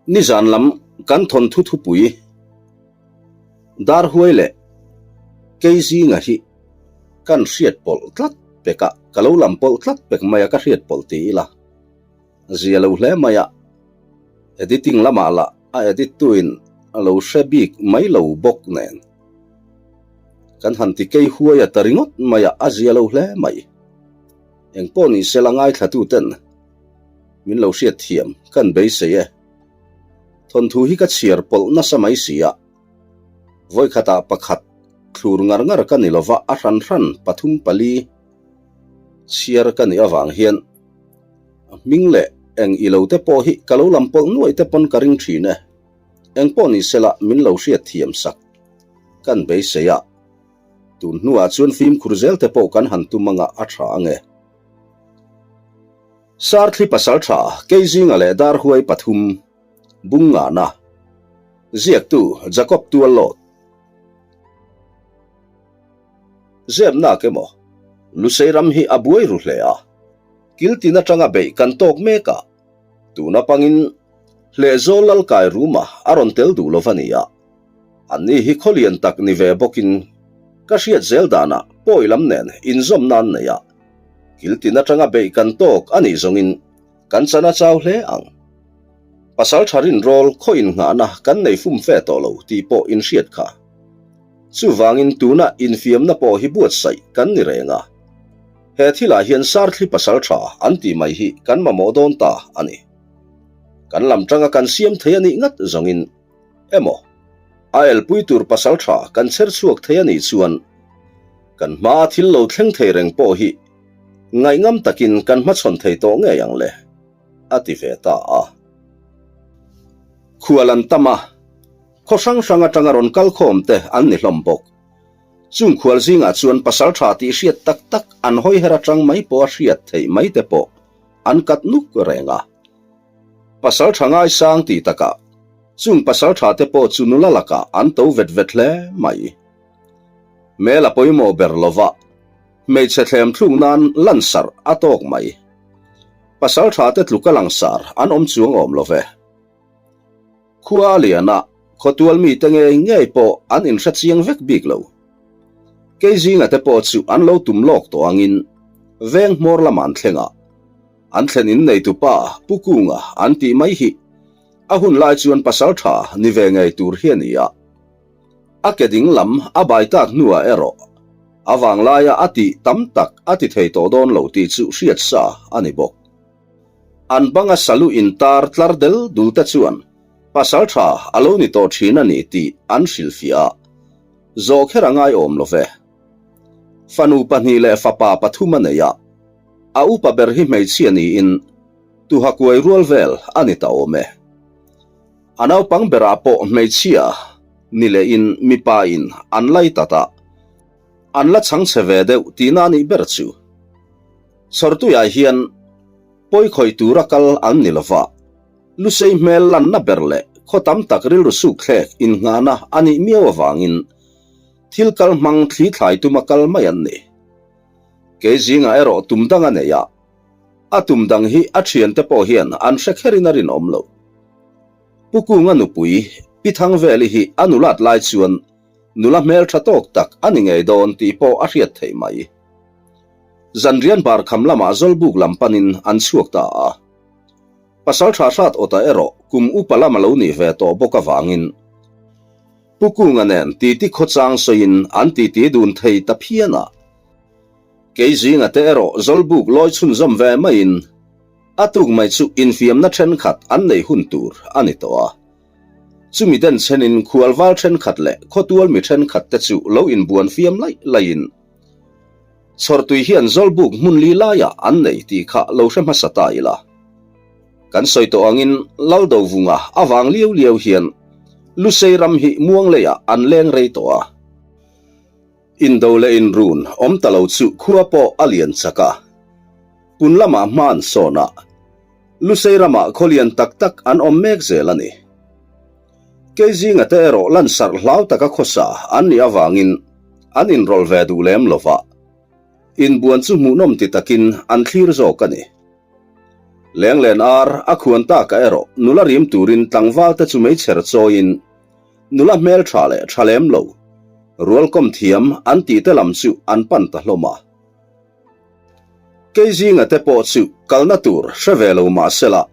Nizan lam kan thawnthu thupui Darhuai leh Keizinga hi kan hriat pawlh tlat pek a, ka lo lam pawlh tlat pek mai a, ka hriat pawlh ti ila zia lo hle mai a, editing lamah lah a edit tuin a lo hre bik mai lo bawk nen kan han ti kei huai a ta ringawt mai a, a zia lo hle mai. Engpawh ni sela ngaithlatuten min lo hriat thiam kan beisei e. Thawnthu hi ka chhiar pawlh nasa mai si a, vawikhatah pakhat thlur ngar ngar ka ni lova a hran hran pathum pali chhiar ka nih avang hian a hming leh eng i lo te pawh hi ka lo lam pawlh nuaih te pawn ka ring thin e. Engpawh ni sela min lo hriat thiam sak kan beisei a. Tun hnuah chuan fimkhur zel te pawh kan han tum anga a tha ange. Sarthli pasal tha Keizinga leh Darhuai pathum Bungngana Ziaktu Jacob Tuallawt Zepnak emaw Lusei ram hi a buai ru hle a, kiltin atanga beih kan tawk mek a, tuna pangin Hlehzawl Lalkai Ruma a rawn tel duh lo va nia. Anni hi khawlian tak ni ve bawkin ka hriat zel danah pawi lam nen inzawm nan nei a, kiltin atanga beih kan tawk a nih zawngin kan chan a chau hle ang. Pasal tha rinrawl khaw innghahna kan nei fum fe tawh lo tih pawh inhriat kha. Chuvangin tuna infiamna pawh hi buatsaih kan ni reng a, he thilah hian Sarthli pasal tha an tih mai hi kan mamawh dawn ta a ni. Kan lam tanga kan siam thei a nih ngat zawngin Emaw, a elpui tur pasal tha kan chher chhuak thei a nih chuan kan hmaa thil lo thleng thei reng pawh hi ngaihngam takin kan hmachhawn thei tawh ngei ang le, a ti ve ta a. Khual an tam a, khaw hrang hrang atanga rawn kal khawm te an ni hlawm bawk. Chung khual zingah chuan pasal tha tih hriat tak tak an hawi her atang mai pawh a hriat theih mai te pawh an kat nuk reng a. Pasal tha ngaisang tih takah chung pasal tha te pawh chu nula lakah an to vet vet hle mai. Hmel a pawimawh ber lova hmeichhe thlem thluk nan lansarh a tawk mai. Pasal tha te tluka langsar an awm chuang awm lo ve. Khua a lian a, khawtual mite ngei ngei pawh an inhre chiang vek bik lo. Kei zinga te pawh chu an lo tum lawk tawh angin veng hmawr lamah an thleng a. An thlen in neitupa Pu Kunga an tih mai hi a hun lai chuan pasal tha ni ve ngei tur hi a ni a. A ke ding lam a bai tak hnuah erawh a vanglaia a tih tam tak a ti thei tawh dawn lo tih chu hriat sa a ni bawk. An banga salu intar tlar del dul te chuan pasal tha a lo ni tawh thin a ni tih an hrilhfiah a, zawh kher a ngaiawm lo ve. Fanu pahnih leh fapa pathum a nei a, a upa ber hi hmeichhia niin tuha kuai rual vel a ni ta awm e. A naupang berah pawh hmeichhia ni lehin mipa in an lai tat a, an la chhang chhe ve deuh tihna a nih ber chu. Chhawrtuiah hian pawi khawih tura kal an ni lova, Lusei hmel lanna ber leh khaw tam tak rilru sukthlek innghahna a nih miau avangin thil kal hmang thli thlai tuma kal mai an ni. Kei zingah erawh tum dang a nei a, a tum dang hi a thiante pawh hian an hre kherin a rinawm lo. Pu Kunga nupui Pi Thangveli hi a nulat lai chuan nula hmeltha tawk tak a ni ngei dawn tih pawh a hriat theih mai. Zanrian bar kham lamah Zawlbuk lam panin an chhuak ta a. Pasal tha hrat awta erawh kum upa lam a lo nih ve tawh bawk avangin Pu Kunga nen titi khawchang sawiin an titi dun thei ta phian a. Kei zinga te erawh Zawlbuk lawi chhunzawm ve maiin a tuk mai chu infiamna thenkhat an nei hun tur a ni tawh a. Chumi den chenin khualval thenkhat leh khawtual mi thenkhat te chu lo inbuan fiam laih laihin Chhawrtui hian Zawlbuk hmun li laiah an nei tih kha lo hre hmasa ta ila. Kan sawi tawh angin Laldovunga avang liau liau hian Lusei ram hi muang leiah an leng rei tawh a. Indo leh inrun awm ta lo chu khua pawh a lian chak a. Pun lamah hma an sawn a, Lusei ramah khaw lian tak tak an awm mek zel a ni. Kei zinga te erawh lansarh hlau taka khawsa an nih avangin an inrawlh ve duh lem lo va, inbuan chu hmuhnawm ti takin an thlir zawk a ni. Lenglen ar a khuan takah erawh nula rim turin tlangval te chu meichher chawiin nula hmeltha leh tha lem lo, rualkawm thiam an tih te lam chu an pan ta hlawm a. Kei zinga te pawh chu kalna tur hre ve lo mah sela,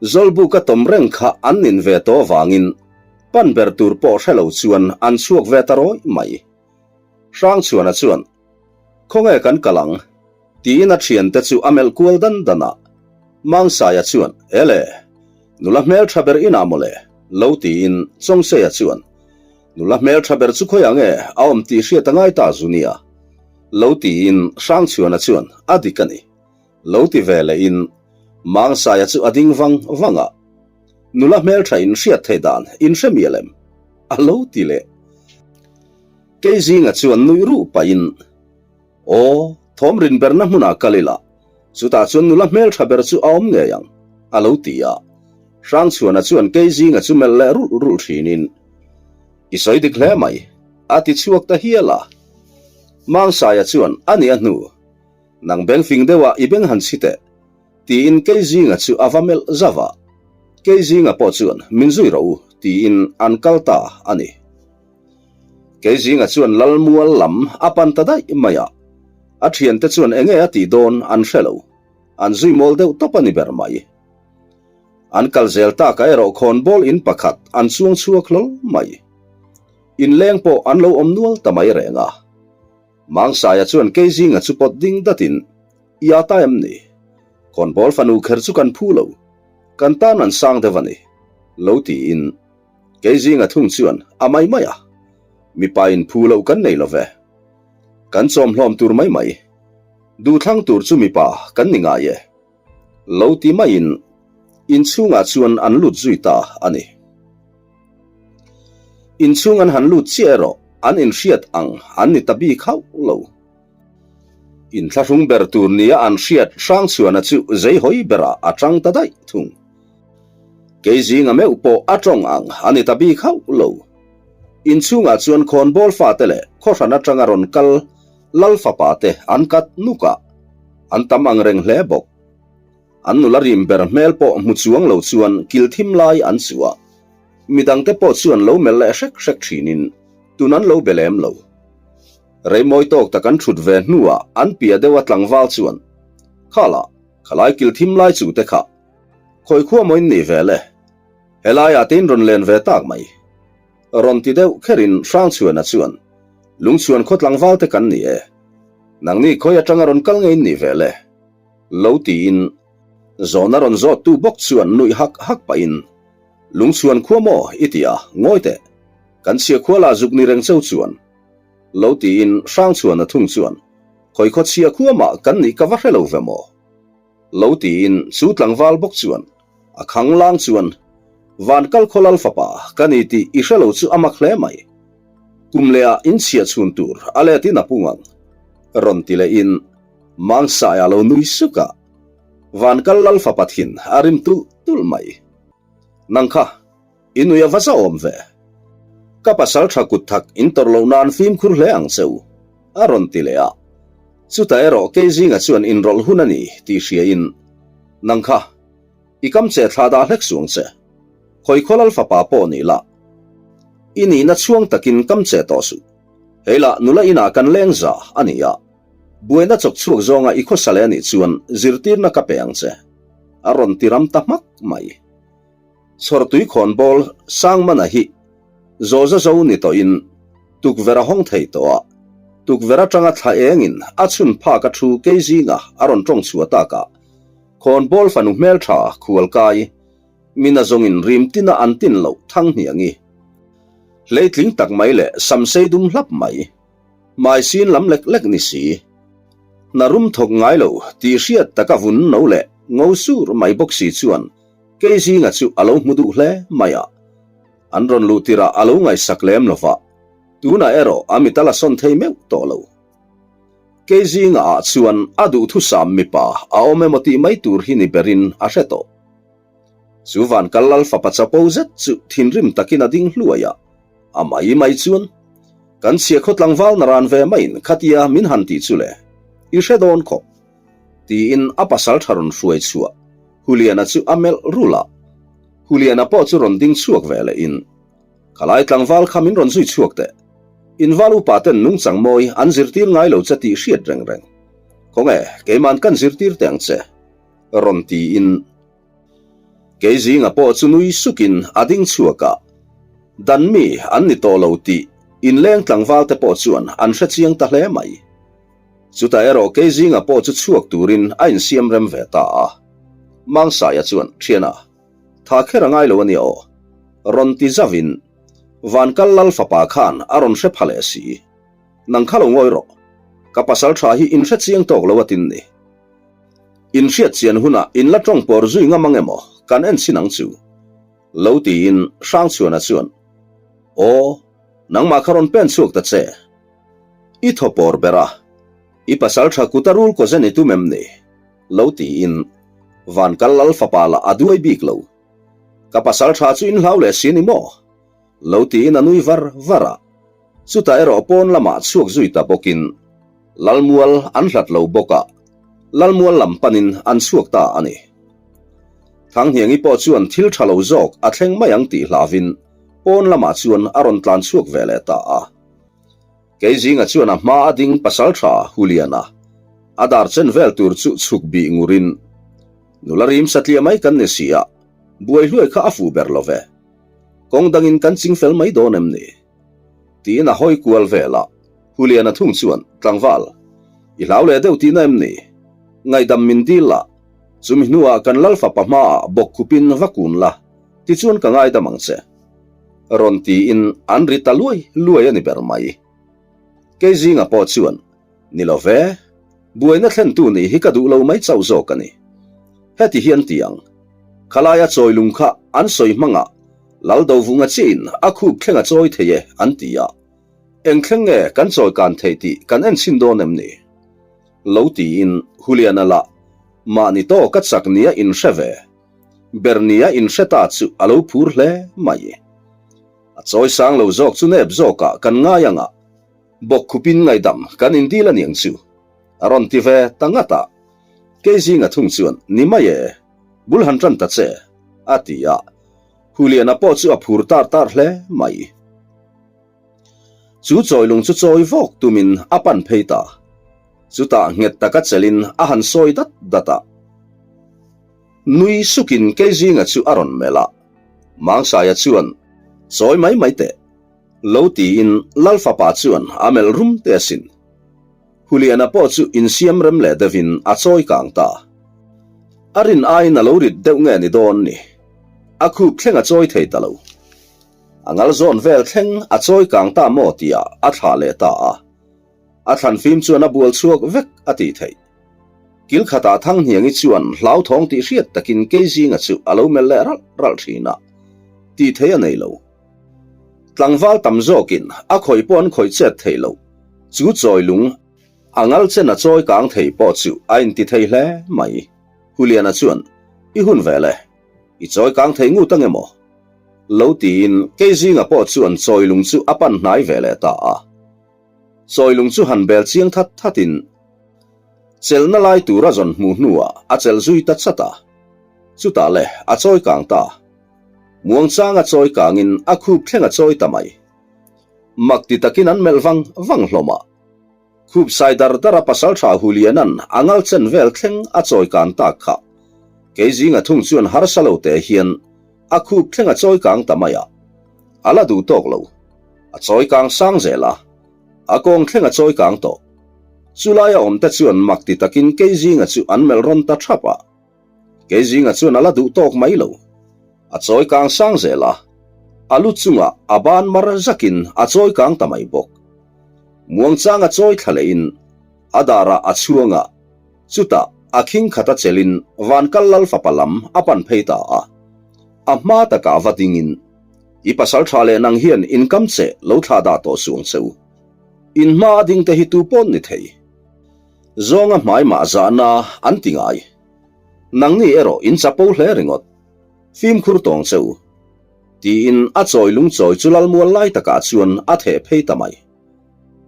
Zawlbuka tawm reng kha an nin ve tawh avangin pan ber tur pawh hre lo chuan an chhuak ve ta rawih mai. Hrangchhuana chuan, Khawnge kan kal ang? tiin a thiante chu a melh kual dan dan a. Mangsaia chuan, Ele, nula hmeltha ber inah mawle, lo tiin Chawngseia chuan, Nula hmeltha ber chu khawiah nge a awm tih hriat a ngai ta zu nia, lo tiin Hrangchhuana chuan, A dik a ni, lo ti ve lehin Mangsaia chu a ding vang vang a. Nula hmeltha in hriat theih dan in hre mial em? a lo ti leh. Kei zinga chuan nuih ruh pahin, Aw, thawm rin berna hmunah kal ila, chutah chuan nula hmeltha ber chu a awm ngei ang, a lo ti a. Hrangchhuana chuan kei zinga chu melh leh rulh rulh thinin, I sawi dik hle mai, a ti chhuak ta hial a. Mangsaia chuan, A nih a hnu, nang beng fing deuhah i beng han chhi teh, Tiin kei zinga chu a va melh zauh a, kei zinga pawh chuan min zui rawh u tiin an kal ta a ni. Kei zinga chuan Lalmual lam a pan ta daih mai a, a thiante chuan enge a tih dawn an hre lo, an zui mawl deuh tawp a ni ber mai. An kal zel takah erawh khawnbawl in pakhat an chuang chhuak hlawl mai. Inleng pawh an lo awm nual ta mai reng a. Mangsaia chuan kei zinga chu pawt ding datin I a ta em ni? Khawnbawl fanu kher chu kan phu lo, kan tan an sang deuh a ni, lo tiin kei zinga thung chuan a mai mai a, mipa in phu loh kan nei lo ve. Kan chawm hlawm tur mai mai, duhthlang tur chu mipa kan ni ngai e, lo ti maiin inchhungah chuan an lut zui ta a ni. Inchhung an han lut chiah erawh an inhriat ang an ni ta bik hauh lo. Inthlahrung ber tur nia an hriat Hrangchhuana chu zeihawi berah a tang ta daih thung. Kei zinga meuh pawh a tawng ang a ni ta bik hauh lo. Inchhungah chuan khawnbawl fate leh khawhran atanga rawn kal Lal fapa te an kat nuk a, an tam ang reng hle bawk. An nula rim ber hmel pawh hmu chuang lo chuan kil thim lai an chuh a, midangte pawh chuan lo melh leh hrek hrek thinin tun an lo be lem lo. Reimawi tawk tak an thut ve hnuah an piah deuh a tlangval chuan, Khala, khalai kil thim lai chu te kha, khawi khua maw in nih ve le? Helaiah te in rawn len ve tak mai. Rawn ti deuh kherin Hrangchhuana chuan, Lungchhuan khaw tlangval te kan ni e. Nangni khawi atanga rawn kal nge in nih ve le? Lo tiin zawhna rawn zawttu bawk chuan nuih hak hak pahin, Lungchhuan khua maw i ti a, ngawi teh. Kan chhia khua lah zuk ni reng cheu chuan. Lo tiin Hrangchhuana thung chuan, Khawi khaw chhia khua mah kan nih ka va hre lo ve maw? Lo tiin chu tlangval bawk chuan a khang lang chuan, Van kal khaw lal fapa ka ni tih i hre lo chu a mak hle mai. Kum leh ah in chhia chhun tur a let in a pung ang. Rawn ti leh in Mangsaia lo nui suk a, Van kal lal fapa thin a rim tulh tulh mai. Nang kha I nui a va zahawm ve. Ka pasal tha kut thak in tawrh loh nan fimkhur hle ang che u, a rawn ti leh a. Chutah erawh kei zinga chuan inrawlh hun a ni tih hria in, Nang kha, i kam che thlah dah hlek suang che. Khawi khaw lal fapa pawh ni la, i nihna chhuang takin kam che tawh suh. Hei lah nula inah kan leng za a ni a, buaina chawk chhuak zawnga i khawsa leh a nih chuan zirtirna ka pe ang che, a rawn ti ram ta hmak mai. Chhawrtui khawnbawl Sangmana hi zawza zo ni tawhin tukverh a hawng thei tawh a, tukverh atanga thla engin a chhun phak a thu kei zinga a rawn tawng chhuah takah khawnbawl fanu hmeltha khualkai mina zawngin rim tina an tin loh thang hniangi hleitling tak mai leh samsei dum hlap mai hmai sin lam lek lek ni si hna rum thawk ngai lo tih hriat taka vun no leh ngo sur mai bawk si chuan Kei zinga chu a lo hmu duh hle mai a, an rawn luh tirah a lo ngaihsak lem lo va, tunah erawh a mit a la sawn thei meuh tawh lo. Kei zinga ah chuan a duhthusam mipa a awm emaw tih mai tur hi ni berin a hre tawh. Chu van kal lal fapa chapo zet chu thinrim takin a ding hluai a, a mai mai chuan kan chhia khaw tlangval na ran ve maiin khatia min han tih chu le, i hre dawn khawp. Tiin a pasal tha rawn hruai chhuah. Huliana chu a melh rulh a. Huliana pawh chu rawn ding chhuak ve leh in, Khalai tlangval kha min rawn zui chhuak teh. In val upa ten nungchang mawi an zirtir ngai lo che tih hriat reng reng. Khawnge, keiman kan zirtir teh ang che. Rawn tiin. Kei zinga pawh chu nui sukin a ding chhuak a, dan mi an ni tawh lo tih inleng tlangval te pawh chuan an hre chiang ta hle mai. Chutah erawh kei zinga pawh chu chhuak turin a insiam rem ve ta a. Mangsaia chuan, Thiana, tha kher a ngai lo a nia aw. Rawn ti zavin, Vankal Lal fapa khan a rawn hre pha leh si. Nang kha lo ngawi rawh. Ka pasal tha hi in hre chiang tawk lo a tin ni. In hriat chian hunah in la tawng pawr zui ngam ang emaw kan en chin ang chu? Lo tiin Hrangchhuana chuan, Aw, nangmah kha rawn pen chhuak ta che. I thaw pawr ber a, i pasal tha kut a rul kaw zen i tum em ni? Lo tiin Vankal Lal fapa lah a duai bik lo. Ka pasal tha chu in hlau leh si ni maw? Lo tiin a nui var var a. Chutah erawh pawn lamah chhuak zui ta bawkin Lalmual an hlat lo bawk a, Lalmual lam panin an chhuak ta a ni. Thanghniangi pawh chuan thil tha lo zawk a thleng mai ang tih hlavin pawn lamah chuan a rawn tlan chhuak ve leh ta a. Keizinga chuan a hma a ding pasaltha Huliana a dar chen vel tur chu chhuk bih ngurin, Nula rim satliah mai kan ni si a, buai hluai kha a fuh ber lo ve. Kawng dangin kan ching fel mai dawn em ni? Tiin a hawi kual vel a, Huliana thung chuan, Tlangval, i hlau leh deuh tihna em ni? Ngaihdam min dil la, chumi hnuah kan Lal fapa hmaah bawk khupin va kun la, tichuan ka ngaidam ang che. Rawn tiin an ri ta luai luai a ni ber mai. Kei zinga pawh chuan, Ni lo ve, buaina thlentu nih hi ka duh lo mai chauh zawk a ni. Heti hian ti ang, khalaia chawi lung kha an sawi hmangah Lal Dovunga chiahin a khup thleng a chawi thei e an ti a, eng thleng nge kan chawi kan theih tih kan en chhin dawn em ni? Lo tiin Huliana lah mahni tawk a chak nia inhre ve, ber nia inhre ta chu a lo phur hle mai. A chawi sang lo zawk chu nep zawkah kan ngai ang a, bawk khupin ngaihdam kan indil a niang chu a rawn ti ve ta ngat a. Kei zinga thung chuan, Ni mai e, bul han tan ta che, a ti a. Huliana pawh chu a phur tar tar hle mai. Chu chawilung chu chawi vawk tumin a pan phei ta. Chutah nghet taka chelin a han sawi dat dat a. Nui sukin Keizinga chu a rawn melh a. Mangsaia chuan, Chawi mai mai teh. Lo tiin Lal fapa chuan a melh rum te asin. Huliana pawh chu insiam rem leh deuhin a chawi kang ta. A rin aiin a lo rit deuh nge ni dawn ni. A khup thleng a chawi thei ta lo. A ngal zawn vel thleng a chawi kang ta maw tihah a thlah leh ta a. A thlan fim chuan a bual chhuak vek a tih theih. Kil khatah Thanghniangi chuan hlauthawng tih hriat takin Keizinga chu a lo melh leh ralh ralh thin a. Tih theih a nei lo. Tlangval tam zawkin a khawih pawh an khawih chet thei lo. Chu chawi lung a ngal chen a chawi kang thei pawh chu a inti thei hle mai. Huliana chuan, I hun ve le, i chawi kang thei ngut ang emaw? Lo tiin Keizinga pawh chuan chawi lung chu a pan hnai ve leh ta a. Chawi lung chu han bel chiang that thatin chelhna lai tur a zawn hmuh hnuah a chelh zui ta chat a. Chutah le a chawi kang ta. Muangchang a chawi kangin a khup thleng a chawi ta mai. Mak ti takin an melh vang vang hlawm a. Khup sai dar dar a pasaltha Hulianan a ngal chen vel thleng a chawi kan tak kha. Kei zinga thung chuan harsa lo teh hian a khup thleng a chawi kang ta mai a. A la duh tawk lo. A chawi kang sang zel a. A kawng thleng a chawi kang tawh. Chulaia awmte chuan mak ti takin kei zinga chu an melh rawn ta thap a. Kei zinga chuan a la duh tawk mai lo. A chawi kang sang zel a, a lu chungah a ban mar zakin a chawi kang ta mai bawk. Muangchang a chawi thla lehin a darah a chhuang a, chutah a khing khat a chelhin Vankal Lal fapa lam a pan phei ta a. A hma takah va dingin, I pasal tha leh nang hian in kam che lo thlah dah tawh suang che u. In hma a ding te hi tu pawn ni thei. Zawnga hmai mah zahna an ti ngai. Nangni erawh in chapo hle ringawt. Fimkhur tawng che u. Tiin a chawi lungchawi chu lalmual lai takah chuan a theh phei ta mai.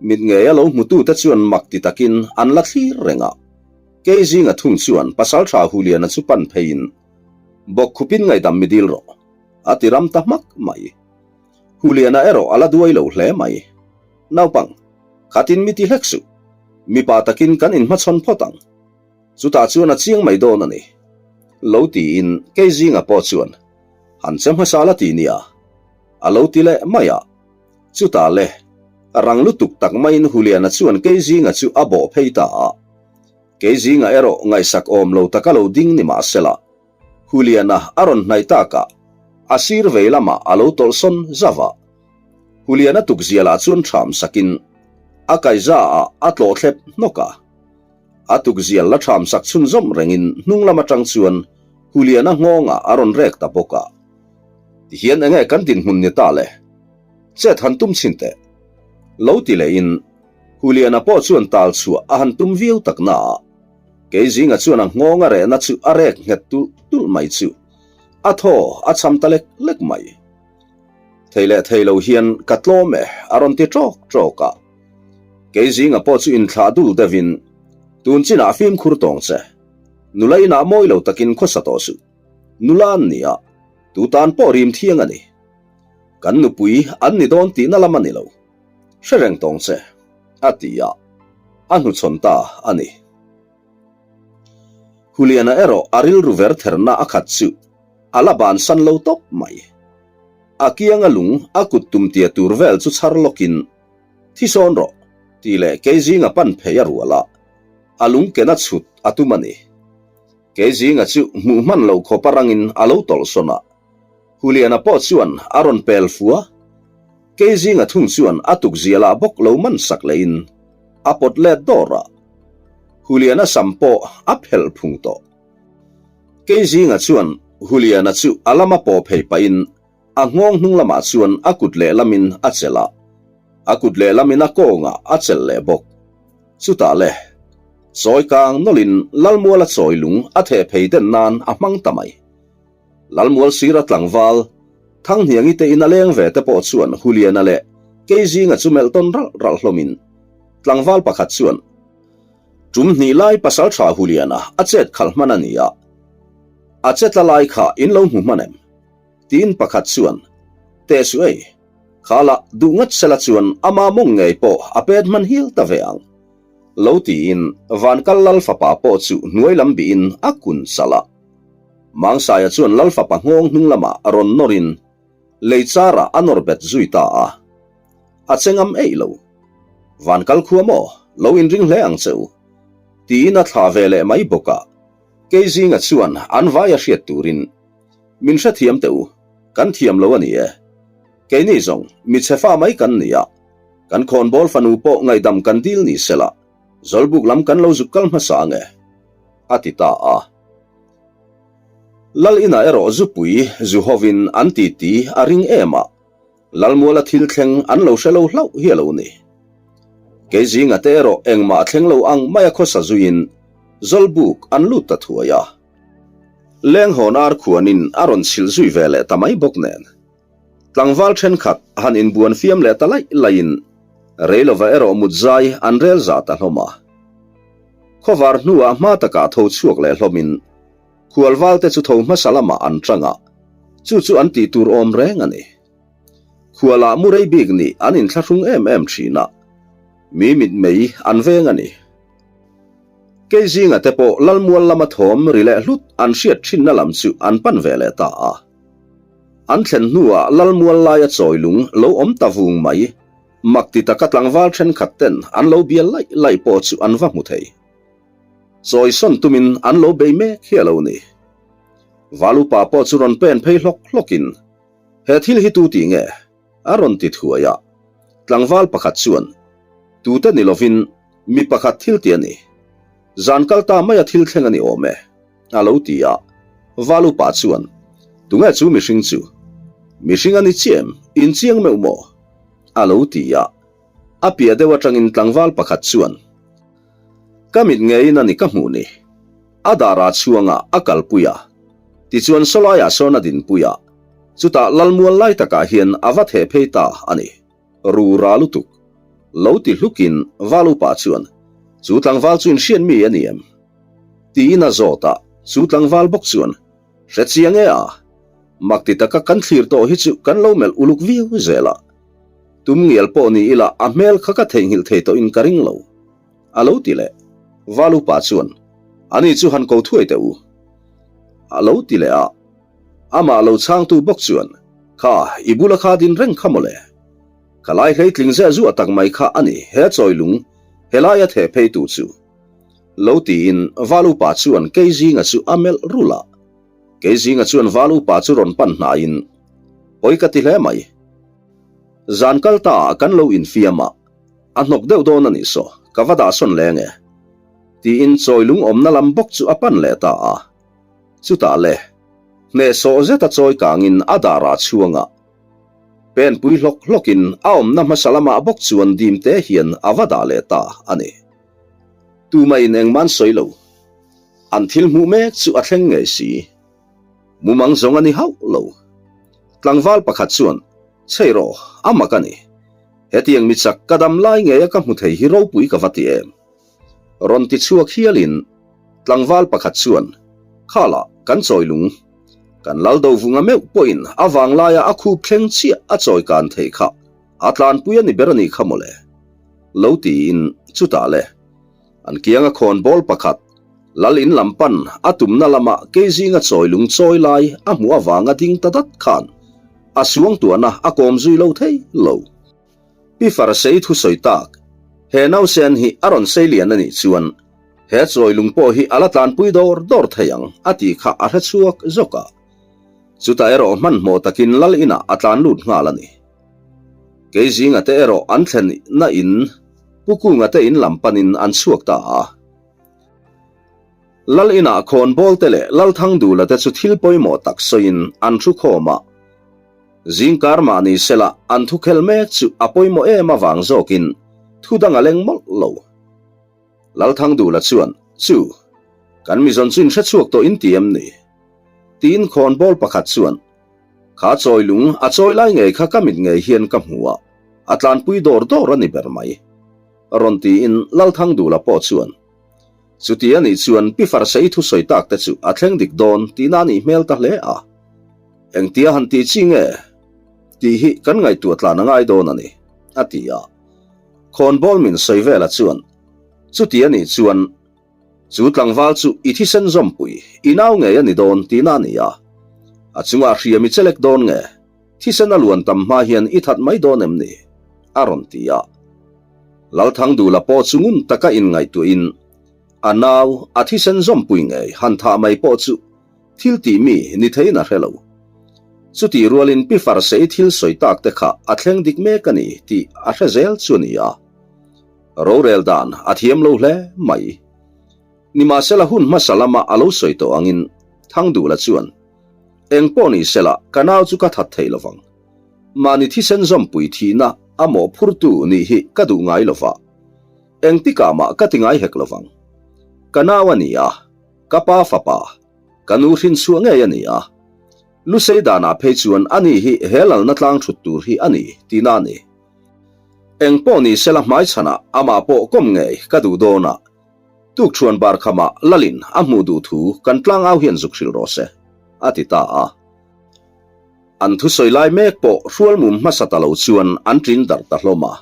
Mit ngeia lo hmutute chuan mak ti takin an la thlir reng a. Kei zinga thung chuan Pasaltha Huliana chu pan pheiin. Bawkkhupin ngaihdam mi dil rawh, a ti ram ta hmak mai. Huliana erawh a la duai lo hle mai. Naupang, khatin mi ti hlek suh. Mipa takin kan inhmachhawn phawt ang. Chutah chuan a chiang mai dawn a ni. Lo tiin kei zinga pawh chuan han che hmasa la ti nia, a lo ti leh mai a. Chutah le, rang lutuk tak maiin Huliana chuan kei zinga chu a bawh phei ta a. Kei zinga erawh ngaihsak awm lo taka lo ding ni mahsela, Huliana a rawn hnaih takah a sir vei lamah a lo tawlh sawn zauh a. Huliana tukzialah chuan ṭham sakin a kaiza ah a tlawh thlep hnawk a. A tukzial la ṭham sak chhunzawm rengin hnung lam aṭang chuan Huliana nghawngah a rawn rek ta bawk a. Tihian enge kan dinhmun ni ta le? Chet han tum chhin teh. Lo ti lehin Huliana pawh chuan tal chhuah a han tum viau tak na a, kei zinga chuan a nghawng a rehna chu a rek nghet tulh tulh mai chu a thaw a cham ta lek lek mai. Thei leh thei lo hian ka tlawm e a rawn ti ṭawk ṭawk a. Kei zinga pawh chu inthlah dul deuhin tun chinah fimkhur tawng che. Nula inah mawi lo takin khawsa tawh suh. Nula an ni a, tu tan pawh rim thiang a ni. Kan nupui an ni dawn tihna lam a ni lo. Hre reng tawng che, a ti a, a hnuchhawn ta a ni. Huliana erawh a rilru ver therna a khat chu a la bansan lo tawp mai. A kianga lung a kut tum tia tur vel chu chhar lawkin, Thi sawn rawh, tih leh kei zinga pan phei a rual a, a lung kena chhut a tum a ni. Kei zinga chu hmuh hman lo khawp a rangin a lo tawlh sawn a, Huliana pawh chuan a rawn pel fua. Kei zinga thung chuan a tukzialah bawk lo man sak lehin a pawt let dawr a. Huliana sam pawh a phelh phung tawh. Kei zinga chuan Huliana chu a lama paw phei pahin a nghawng hnung lamah chuan a kut lehlamin a chelh a, a kut lehlamin a kawngah a chelh leh bawk. Chutah le, chawi kang nawlhin Lalmuala chawi lung a theh phei den nan a hmang ta mai. Lalmual sira tlangval, Thanghniangi te in a leng ve te pawh chuan Huliana leh Keizinga chu melh tawn ralh ralh hlawmin tlangval pakhat chuan Tum hnih lai pasaltha Huliana a chet khalh hman a ni a, a che tla lai kha in lo hmu hman em? Tiin pakhat chuan Teh suh ei, kha lah duh ngat sela chuan ama mawng ngei pawh a pet hman hial ta ve ang lo tiin Vankal Lal fapa pawh chu hnuai lam bihin a kun salh a. Mangsaia chuan Lal fapa nghawng hnung lamah rawn nawrin lei charah a nawr bet zui ta a. A che ngam eih lo. Van kal khua maw, lo inring hle ang che u. Tiin a thlah ve leh mai bawk a. Kei zinga chuan an vai a hriat turin, Min hrethiam teh u, kan thiam lo a ni e. Keini zawng, mi chhe fa mai kan ni a. Kan khawnbawl fanu pawh ngaihdam kan dil ni sela, Zawlbuk lam kan lo zuk kal hmasa ang e. A ti ta a. Lal inah erawh zupui zu hovin an titi a ring em a, Lalmuala thil thleng an lo hre lo hlauh hi a lo ni. Kei zinga te erawh engmah a thleng lo ang mai a khawsa zuiin Zawlbuk an lut ta thuai a. Lenghawn ar khuanin a rawn chhilh zui ve leh ta mai bawk nen. Tlangval thenkhat han inbuan fiam leh ta laih laihin Reilova erawh mut zai an rel za ta hlawm a. Khawvar hnuah hma takah tho chhuak leh hlawmin khualvalte chu tho hmasa lamah an tang a, chu chu an tih tur awm reng a ni. Khualah mu rei bik nih an inthlahrung em em thin a, mi mitmei an veng a ni. Kei zinga te pawh Lalmual lama thawm ri leh hlut an hriat thinna lam chu an pan ve leh ta a. An thlen hnuah Lalmual laia chawi lung lo awm ta vung mai. Mak ti taka tlangval thenkhat ten an lo bial laih laih pawh chu an va hmu thei. Chawi sawn tumin an lo bei mek hi a lo ni. Val upa pawh chu rawn pen phei hlawk hlawkin, He thil hi tu tih nge? a rawn ti thuai a. Tlangval pakhat chuan, Tute ni lovin mi pakhat thil ti a ni. Zan kal ta maia thil thleng a ni awm e. A lo ti a, Val upa chuan, Tunge chu mihring chu? Mihring a ni chiah em? In chiang meuh maw? A lo ti a, a piah deuh atangin tlangval pakhat chuan, Ka mit ngeiin a ni ka hmuh ni. A darah chhuangah a kalpui a, tichuan sawlaiah sawn a dinpui a, chutah Lalmual lai takah hian a va theh phei ta a ni. Rura lutuk. Lo ti hlukin Val upa chuan, Chu tlangval chu inhriat mi a ni em? Tiin a zawt a, chu tlangval bawk chuan, Hre chiang e a, mak ti taka kan thlir tawh hi chu kan lo melh uluk viau zel a. Tum ngial pawh ni ila a hmel kha ka theihnghilh thei tawhin ka ring lo. A lo ti leh. Valupa chuan, Ani chu han ko thuai teh u. A lo ti leh a. Amah lo chhangtu bawk chuan, Kha, i bula kha din reng kha mawle. Ka lai hleitling zeh zuah tak mai kha a ni he chawilung helaia theh pheitu chu. Lo tiin Valupa chuan Keizinga chu a melh rulh a. Keizinga chuan Valupa chu rawn pan hnaiin, Pawi ka ti hle mai. Zan kal ta ah kan lo infiam a, a hnawk deuh dawn a nih saw, ka va dah sawn leng e. Tiin chawilung awmna lam bawk chu a pan leh ta a. Chutah le, hnehsawh zeta chawi kangin a darah chhuang a. Penpui hlawk hlawkin a awmna hmasa lamah bawk chuan dimte hian a va dah leh ta a ni. Tumahin engmah an sawi lo. An thil hmuh mek chu a thleng ngei si. Mumang zawng a ni hauh lo. Tlangval pakhat chuan, Chhei rawh, a mak a ni. Hetiang mi chak ka dam lai ngeia ka hmu thei hi ropui ka va ti em? Rawn ti chhuak hialin tlangval pakhat chuan, Khalah, kan chawi lung. Kan lal do vunga meuh pawhin a vanglaia a khup thleng chiah a chawi kan thei kha a tlanpui a ni ber a nih kha mawle. Lo tiin chutah le. An kianga khawn bawl pakhat, lal in lam pan a tumna lama kei zinga chawi lung chawi lai a hmuh avanga ding ta dat khan a suangtuahna a kawm zui lo thei lo. Pi Farsei thusawi tak, He nausen hi a rawn sei lian a nih chuan he chawi lung pawh hi a la tlanpui dawr dawr thei ang a tih kha a hre chhuak zawk a. Chutah erawh hmanhmawh takin lal inah a tlan lut nghal a ni. Kei zinga te erawh an thlen na in Pu Kunga te in lam panin an chhuak ta a. Lal inah khawnbawl te leh Lalthangdula te chu thil pawimawh tak sawiin an thu khawm a. Zingkar mah ni sela an thu khel mek chu a pawimawh em avang zawkin thu dang a leng mawlh lo. Lalthangdula chuan, Chu, kan mizawn chu in hre chhuak tawh in ti em ni? Tiin khawnbawl pakhat chuan, Kha chawi lung a chawi lai ngei kha ka mit ngei hian ka hmu a, a tlanpui dawr dawr a ni ber mai. Rawn tiin Lalthangdula pawh chuan, Chuti a nih chuan Pi Farsei thusawi tak te chu a thleng dik dawn tihna a nih hmel ta hle a. Engtia han tih chi nge tih hi kan ngaihtuah tlan a ngai dawn a ni, a ti a. Khawnbawl min sawi vela chuan, Chuti a nih chuan chu tlangval chu i thisen zawmpui, i nau ngei a ni dawn tihna a ni a. A chungah hriam i chelek dawn nge, thisen a luan tam hma hian i that mai dawn em ni? a rawn ti a. Lalthangdula pawh chu ngun taka inngaihtuahin a nau a thisen zawmpui ngei han thah mai pawh chu thil tih mi ni theiin a hre lo. Chutih rualin Pi Farsei thil sawi tak te kha a thleng dik mek a ni tih a hre zel chu a ni a. Rorel dan a thiam lo hle mai. Nimahsela hun hmasa lama a lo sawi tawh angin Thangdula chuan, Eng pawh ni sela ka nau chu ka that thei lovang. Mahni thisen zawmpui thihna a mawhphurtu nih hi ka duh ngai lova, engtikah mah ka ti ngai hek lovang. Ka nau a ni a, ka pa fapa, ka nu hrinchhuah ngei a ni a. Lusei danah phei chuan ani hi he lalna tlang thut tur hi a ni tihna a ni. Engpawh ni sela hmaichhanah amah pawh kawm ngei ka duh dawn a, tukṭhuan bar khamah lalin a hmuh duh thu kan tlangau hian zuk hrilh rawh se, a ti ta a. An thusawi lai mek pawh hrualmum hmasa ta lo chuan an ṭin darh ta hlawm a.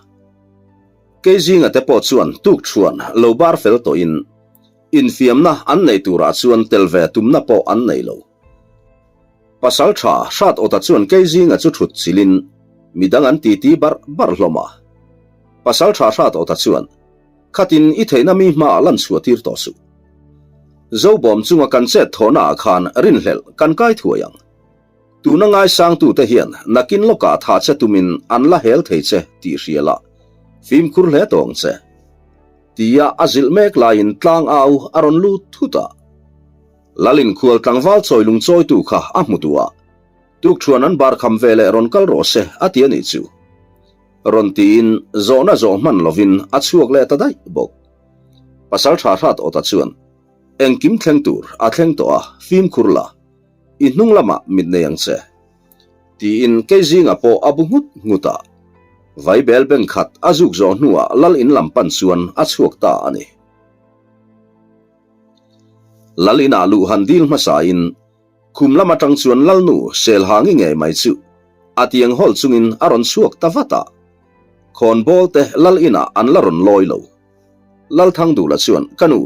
Kei zinga te pawh chuan tukṭhuan lo bar fel tawhin infiamna an nei turah chuan tel ve tumna pawh an nei lo. Pasal ṭha hrat awta chuan kei zinga chu ṭhut chilhin midang an titi barh barh hlawm a. Pasal ṭha hrat awta chuan, Khatin i theihna mi hmaah lan chhuah tir tawh suh. Zobawm chunga kan chet thawhnaah khan rinhlelh kan kai thuai ang. Tuna ngaisangtute hian nakin lawkah thah che tumin an la hel thei che tih hria la, fimkhur hle tawh ang che. Tia a zilh mek laiin tlang au a rawn lut thut a. Lalin khual tlangval chawi lung chawitu kha a hmu duh a, tukṭhuan an bar kham ve leh rawn kal rawh se a ti a nih chu. Rawn tiin zawhna zawh hman lovin a chhuak leh ta daih bawk. Pasalṭha hrat awta chuan, Engkim thleng tur a thleng tawh a, fimkhur la. I hnung lamah mit nei ang che. Tiin kei zingah pawh a bu nghut nghut a. Vaibel beng khat a zuk zawh hnuah lal in lam pan chuan a chhuak ta a ni. Lal inah luh han dil hmasain. Khum lam atang chuan Lalnu Selhangi ngei mai chu a tiang hawl chungin a rawn chhuak ta vat a. Khawnbawl te Lal inah an la rawn lawi lo. Lalthangdula chuan, Ka nu,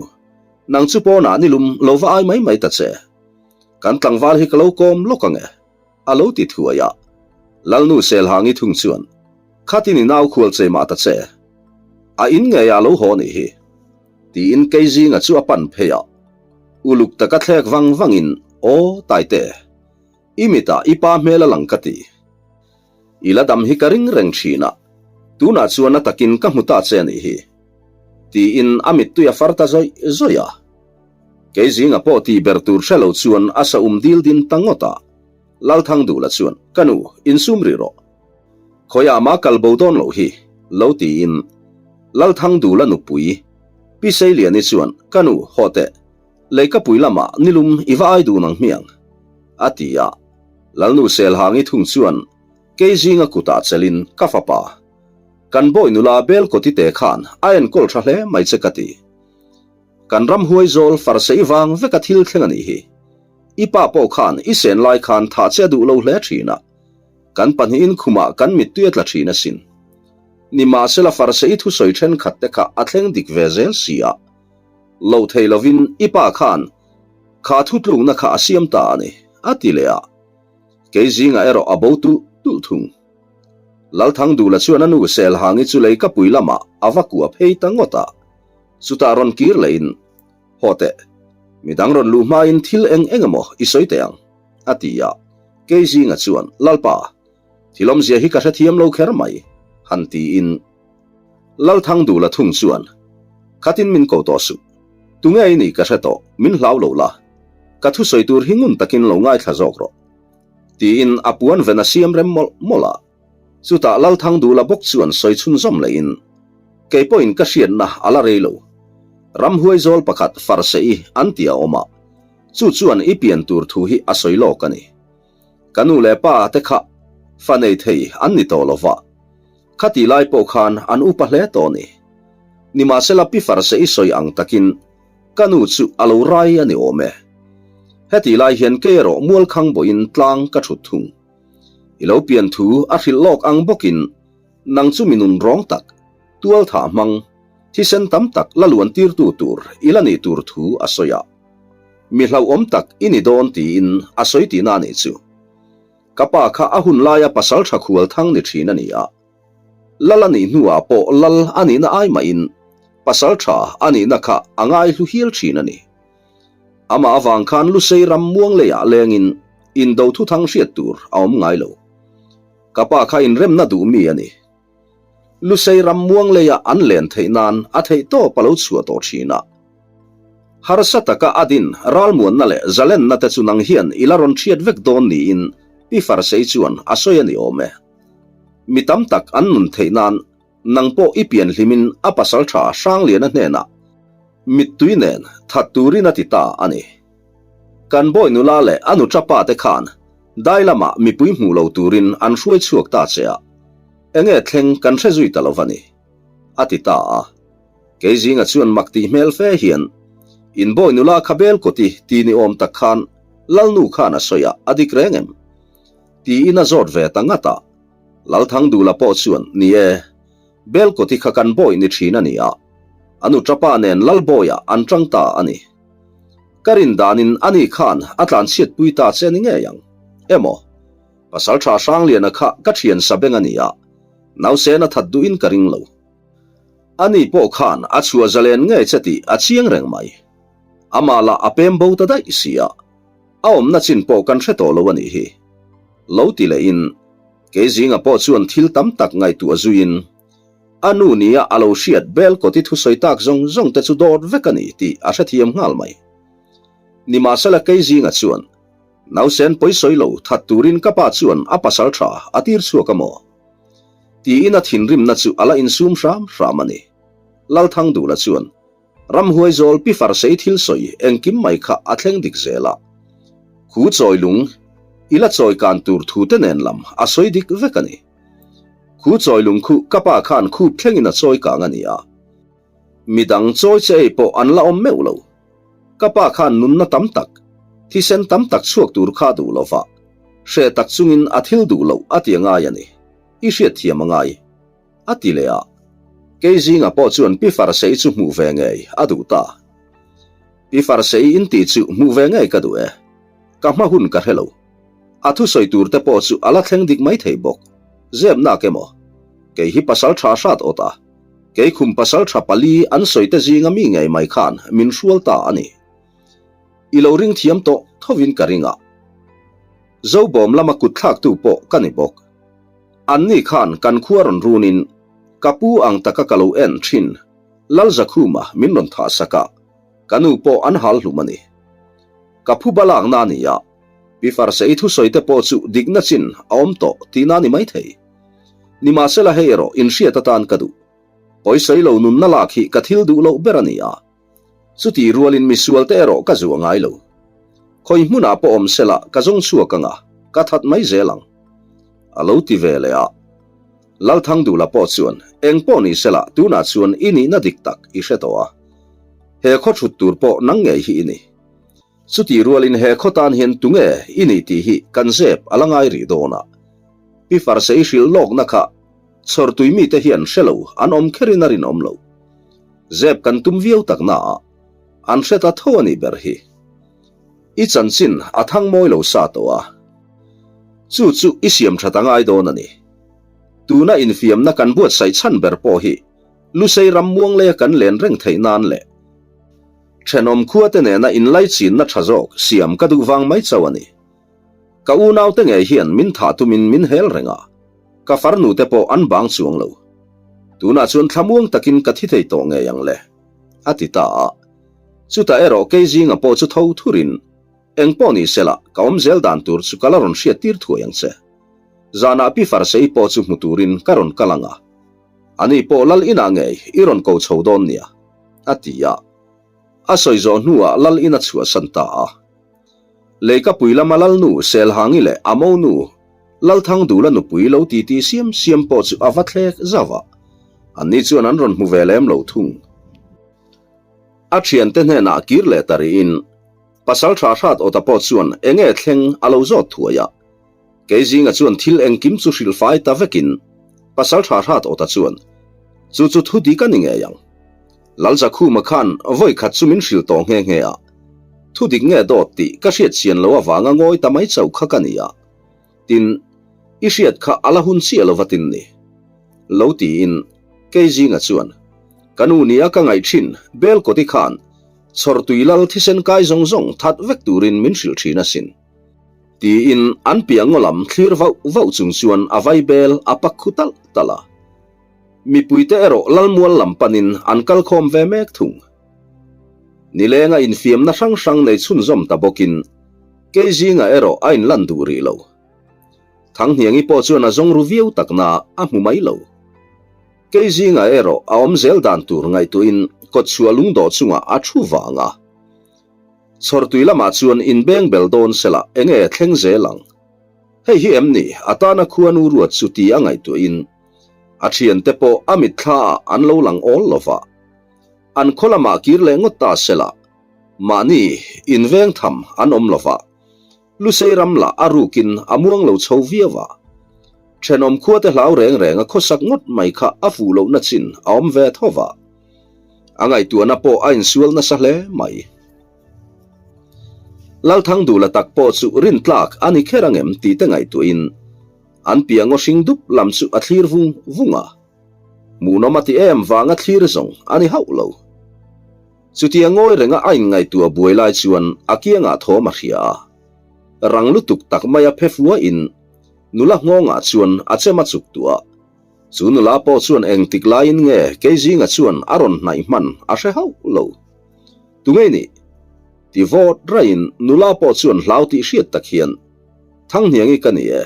nang chu pawnah nilum lo va ai mai mai ta che. Kan tlangval hi ka lo kawm lawk ang e, a lo ti thuai a. Lalnu Selhangi thung chuan, Khatin i nau khual che mah ta che. A in ngeiah a lo haw nih hi. Tiin Keizinga chu a pan phei a. Uluk taka thlek vang vangin, Aw, Taite, i mitah i pa hmel a lang ka ti. I la dam hi ka ring reng thin a, tunah chuan a takin ka hmu ta che a nih hi. Tiin a mittui a far ta zawih zawih a. Keizinga pawh tih ber tur hre lo chuan a sa um dil din ta ngawt a. Lalthangdula chuan, Ka nu, insum rih rawh. Khawiah mah kal bo dawn loh hi, lo tiin Lalthangdula nupui Pi Seiliani chuan, Ka nu, haw teh, leikapui lamah nilum i va ai dun ang hmiang, a ti a. Lalnu Selhangi thung chuan Keizinga kutah chelin, Ka fapa, kan bawi nula Belkawti te khan a enkawl tha hle mai che ka ti. Kan ramhuai zawl farsei vang veka thil thleng a nih hi. I pa pawh khan i sen lai khan thah che a duh lo hle thin a. Kan pahnihin khumah kan mittui a tla thin asin. Nimahsela farsei thusawi thenkhat te kha a thleng dik ve zel si a. Lo thei lovin i pa khan kha thutlukna kha a siam ta a ni, a ti leh a. Kei zingah erawh a bo tulh tulh thung. Lalthangdula chuan a nu Selhangi chu leikapui lamah a va kua phei ta ngawt a. Chutah rawn kir lehin, Haw teh, midang rawn luh hmain thil eng eng emaw i sawi teh ang, a ti a. Kei zinga chuan, Lalpa, thil awmzia hi ka hrethiam lo kher mai, han tiin. Lalthangdula thung chuan, Khatin min ko tawh suh. Tunge i nih ka hre tawh, min hlau lo la. Ka thusawi tur hi ngun takin lo ngaithla zawk rawh. Tiin a puan ven a siam rem mawlh mawlh a. Chutah Lalthangdula bawk chuan sawi chhunzawm lehin, Kei pawhin ka hriatna a la rei lo. Ramhuai zawl pakhat Farse'i an ti a awm a, chu chuan i pian tur thu hi a sawi lawk a ni. Ka nu leh pa te kha fa nei thei an ni tawh lo va, khatih lai pawh khan an upa hle tawh a ni. Nimahsela Pi Farse'i sawi ang takin ka nu chu a lo rai a ni awm e. Hetih lai hian kei erawh mualkhang bawhin tlang ka thut thung. I lo pian thu a hrilh lawk ang bawkin nang chu mi nun rawng tak, tual thah hmang, thisen tam tak la luan tirtu tur i la nih tur thu a sawi a. Mi hlauhawm tak i ni dawn tiin a sawi tihna a nih chu. Ka pa kha a hun laia pasal tha khual thang ni thin a ni a. Lal a nih hnuah pawh lal a nihna ai mahin pasal tha a nihna kha a ngaihlu hial thin a ni. Amah avang khan Lusei ram muang leiah lengin indo thuthang hriat tur a awm ngai lo. Ka pa kha inremna duh mi a ni. Lusei ram muang leia an len theih nan a theih tawp a lo chhuah tawh thin a. Harsa taka a din ralmuanna leh zalenna te chu nang hian i la rawn hriat vek dawn niin Pi Farsei chuan a sawi a ni awm e. Mi tam tak an nun theih nan Nang pawh i pian hlimin a pasal tha Hrangliana hnenah mittui nen that turin a ti ta a ni. Kan bawi nula leh a nu tapa te khan dai lamah mipui hmuh lo turin an hruai chhuak ta che a, enge thleng kan hre zui ta lo va ni, a ti ta a. Kei zinga chuan mak tih hmel fe hian in bawi nula kha bel kawti ti ni awm tak khan Lalnu khan a sawi a, a dik reng em? Tiin a zawt ve ta ngat a. Lalthangdula pawh chuan, Ni e, Belkawti kha kan bawi ni thin a ni a, a nu tapa nen Lalbawiah an tang ta a ni. Ka rin danin ani khan a tlanchhiatpui ta che ni ngei ang. Emaw, Pasaltha Hrangliana kha ka thian sa beng a ni a, nausena that duhin ka ring lo. Ani pawh khan a chhuah zalen ngei che tih a chiang reng mai. Amah lah a pem bo ta daih si a. A awmna chin pawh kan hre tawh lo a nih hi. Lo ti lehin, kei zinga pawh chuan thil tam tak ngaihtuah zuiin, a nu nia a lo hriat bel kawti thusawi tak zawng zawng te chu dawt vek a ni tih a hrethiam nghal mai. Nimahsela kei zinga chuan, Nausen pawisawi lo that turin ka pa chuan a pasal tha a tir chhuak a maw? Tiin a thinrimna chu a la insum hram hram a ni. Lalthangdula chuan, Ramhuai zawl pi farsei thil sawi engkim mai kha a thleng dik zel a. Khu chawi lung i la chawi kan tur thu te nen lam a sawi dik vek a ni. Khu chawi lung khu ka pa khan khup thlengin a chawi kang a ni a. Midang chawi che ei pawh an la awm meuh lo. Ka pa khan nunna tam tak. Thisen tam tak chhuak tur kha a duh lo va, hreh tak chungin a thil duh loh a ti a ngai a ni. I hriatthiam a ngai. A ti leh a. Kei zingah pawh chuan Pi Farsei chu hmuh ve ngei a duh ta. Pi Farsei in tih chu hmuh ve ngei ka duh e. Ka hma hun ka hre lo. A thusawi tur te pawh chu a la thleng dik mai thei bawk. Zep nak emaw? Kei hi pasal tha hrat awt a. Kei khum pasal tha pali an sawi te zinga mi ngei mai khan min hrual ta a ni. I lo ring thiam tawh thovin ka ring a. Zobawm lama kut thlaktu pawh ka ni bawk. Anni khan kan khua rawn runin ka pu ang taka ka lo en thin Lalzakhuma min rawn thah sak a, ka nu pawh an hal hlum a ni. Ka phu balakna a ni a, Pi Farsei thusawi te pawh chu dikna chin a awm tawh tihna a ni maithei. Nimahsela hei erawh inhriat atan ka duh. Pawisawi lo nunna lak hi ka thil duh loh ber a ni a. Chutih rualin misual te erawh ka zuah ngai lo. Khawi hmunah pawh awm sela ka zawng chhuak ang a, ka that mai zel ang. A lo ti ve leh a. Lalthangdula pawh chuan, Eng pawh ni sela tunah chuan i nihna dik tak i hre tawh a. He khaw thut tur pawh nang ngei hi i ni. Chutih rualin he khaw tan hian tunge i nih tih hi kan zep a la ngai rih dawn a. Pi Farsei hrilh lawkna kha chhawrtui mite hian hre lo an awm kherin a rinawm lo. Zep kan tum viau tak na a, an hre ta tho a nih ber hi. I chanchin a thang mawi lo sa tawh a, chu chu i siam that a ngai dawn a ni. Tuna infiamna kan buatsaih chhan ber pawh hi Lusei ram muang leia kan len reng theih nan leh thenawm khuate nena inlaichinna tha zawk siam ka duh vang mai chauh a ni. Ka unaute ngei hian min thah tumin min hel reng a, ka farnute pawh an bang chuang lo. Tunah chuan thlamuang takin ka thi thei tawh ngei ang le, a ti ta a. Chutah erawh kei zinga pawh chu tho thurin, Eng pawh ni sela, ka awm zel dan tur chu ka la rawn hriat tir thuai ang che. Zanah Pi Farsei pawh chu hmu turin ka rawn kal ang a, ani pawh lal inah ngei i rawn ko chho dawn nia, a ti a. A sawi zawh hnuah lal in a chhuahsan ta a. Leikapui lama Lalnu Selhangi leh a monu Lalthangdula nupui lo titi siam siam pawh chu a va thlek zauh a, anni chuan an rawn hmu ve lem lo thung. A thiante hnenah kir leh ta rihin pasal tha hrat awta pawh chuan enge thleng a lo zawt thuai a. Keizinga chuan thil engkim chu hrilhfai ta vekin pasal tha hrat awta chuan, Chu chu thu dik a ni ngei ang. Lalzakhuma khan vawi khat chu min hrilh tawh nghe nghe a, thu dik nge dawt tih ka hriat chian loh avanga ngawi ta mai chauh kha ka ni a, tin, i hriat kha a la hun chiah lo va tin ni. Lo tiin Keizinga chuan, Ka nu nia ka ngaih thin, Belkawti khan chhawrtui lal thisen kai zawng zawng that vek turin min hrilh thin asin. Tiin an piah ngaw lam thlir vauh vauh chung chuan a vaibel a pak khu talh talh a. Mipuite erawh Lalmual lam panin an kal khawm ve mek thung. Nilenga infiamna hrang hrang nei chhunzawm ta bawkin kei zingah erawh a inlan duh rih lo. Thanghniangi pawh chuan a zawng ru viau takna a hmu mai lo. Kei zingah erawh a awm zel dan tur ngaihtuahin kawtchhuah lungdawh chungah a thu vang a. Chhawrtui lamah chuan inbeng bel dawn sela enge thleng zel ang. Hei hi em ni a tana khuanu ruat chu ti a ngaihtuahin A thiante pawh a mitthla ah an lo lang awl lo va. An khaw lamah kir leh ngawt ta sela, mahni inveng tham an awm lo va. Lusei ram lah a rukin a muang lo chho viau a. Thenawm khuate hlau reng reng a khawsak ngawt mai kha a fuh lohna chin a awm ve tho va. A ngaihtuahna pawh a insual nasa hle mai. Lalthangdula tak pawh chu rintlak a ni kher angem tih te ngaihtuahin An piang aw hring dup lam chu a thlir vung vung a, hmuhnawm a ti em vanga thlir zawng a ni hauh lo. Chutia ngawi renga a inngaihtuah buai lai chuan a kiangah thawm a hria a, rang lutuk tak maia phe fuain nula nghawngah chuan a chem a chuk tuah. Chu nula pawh chuan engtik laiin nge Keizinga chuan a rawn hnaih hman a hre hauh lo. Tunge nih? Ti vawt raiin nula pawh chuan hlau tih hriat tak hian Thanghniangi ka ni e,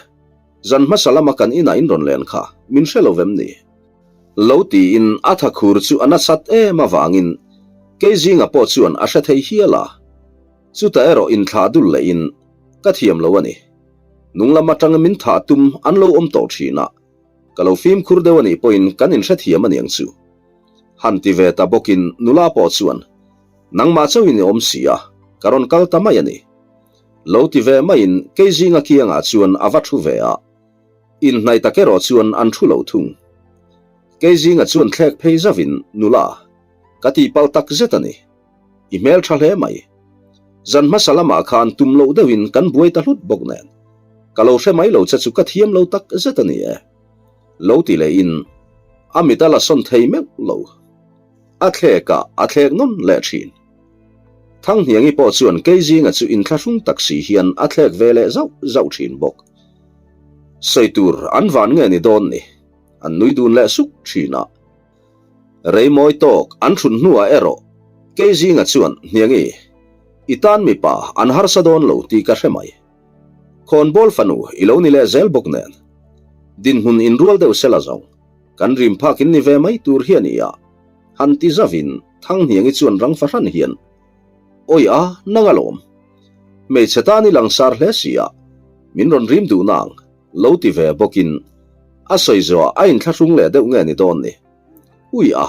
zan hmasa lama kan inah in rawn len kha, min hre lo vem ni? Lo tiin a tha khur chu a nasat em avangin Keizinga pawh chuan a hre thei hial a. Chutah erawh inthlah dul lehin ka thiam lo a ni. Nung lam atanga min thah tum an lo awm tawh thin a, ka lo fimkhur deuh a nih pawhin kan inhrethiam a niang chu. Han ti ve ta bawkin nula pawh chuan, Nangmah chauhin i awm si a, ka rawn kal ta mai a ni. Lo ti ve maiin Keizinga kiangah chuan a va thu ve a, inhnaih tak erawh chuan an thu lo thung. Keizinga chuan thlek phei zauhin, Nula, ka tihpalh tak zet a ni. I hmel tha hle mai. Zan hmasa lamah khan tum loh deuhin kan buai ta hlut bawk nen. Ka lo hre mai lo che chu ka thiam lo tak zet a ni e. Lo ti lehin a mit a la sawn thei meuh lo. A thlek a, a thlek nawn leh thin. Thanghniangi pawh chuan Keizinga chu inthlahrung tak si hian a thlek ve leh zauh zauh thin bawk. Sawi tur an van nge ni dawn ni? An nui dun leh suk thin a. Rei mawi tawk an thut hnuah erawh Keizinga chuan, Hniangi, i tan mipa an harsa dawn lo tih ka hre mai. Khawnbawl fanu i lo ni leh zel bawk nen. Dinhmun inrual deuh sela zawng, kan rim phak in ni ve mai tur hi a ni a, han ti zavin Thanghniangi chuan rang fahran hian, Awi a, nang alawm. Hmeichhe tan i langsar hle si a, min rawn rim duh nang. Lo ti ve bawkin a sawi zawhah a inthlahrung leh deuh nge ni dawn ni? Ui a,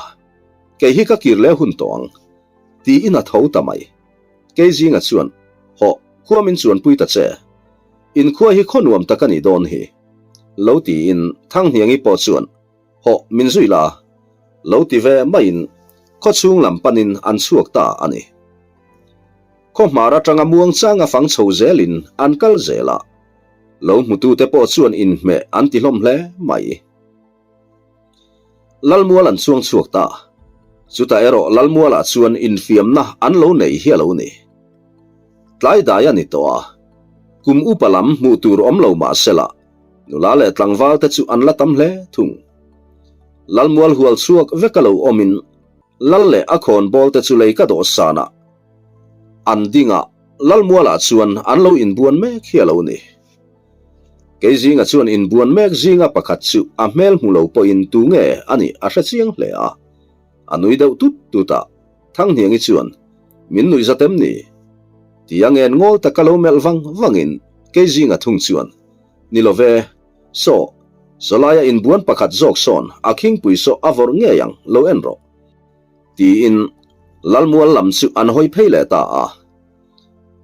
kei hi ka kir leh hun tawh ang, tiin a tho ta mai. Kei zinga chuan, Hawh, khua min chuanpui ta che. Inkhua hi khaw nuam tak a nih dawn hi. Lo tiin Thanghniangi pawh chuan, Hawh, min zui la. Lo ti ve maiin khaw chhung lam panin an chhuak ta a ni. Khaw hmar atanga muangchanga fang chho zelin an kal zel a. Lo hmutute pawh chuan inhmeh an ti hlawm hle mai. Lalmual an chuang chhuak ta. Chutah erawh Lalmualah chuan infiamna an lo nei hi a lo ni. Tlai dai a ni tawh a, kum upa lam hmuh tur awm lo mah sela, nula leh tlangval te chu an la tam hle thung. Lalmual hual chhuak vek a lo awmin Lal leh a khawnbawl te chu lei ka dawh sanah an ding a, Lalmualah chuan an lo inbuan mek hi a lo ni. Kei zinga chuan inbuan mek zinga pakhat chu a hmel hmu lo pawhin tu nge a nih a hre chiang hle a. A nui deuh tut tut a, Thanghniangi chuan, Min nuih zat em ni? Ti a ngen ngawl taka lo melh vang vangin kei zinga thung chuan, Ni lo ve, saw, sawlaia inbuan pakhat zawk sawn a khingpui saw a vawrh ngei ang, lo en rawh. Tiin Lalmual lam chu an hawi phei leh ta a.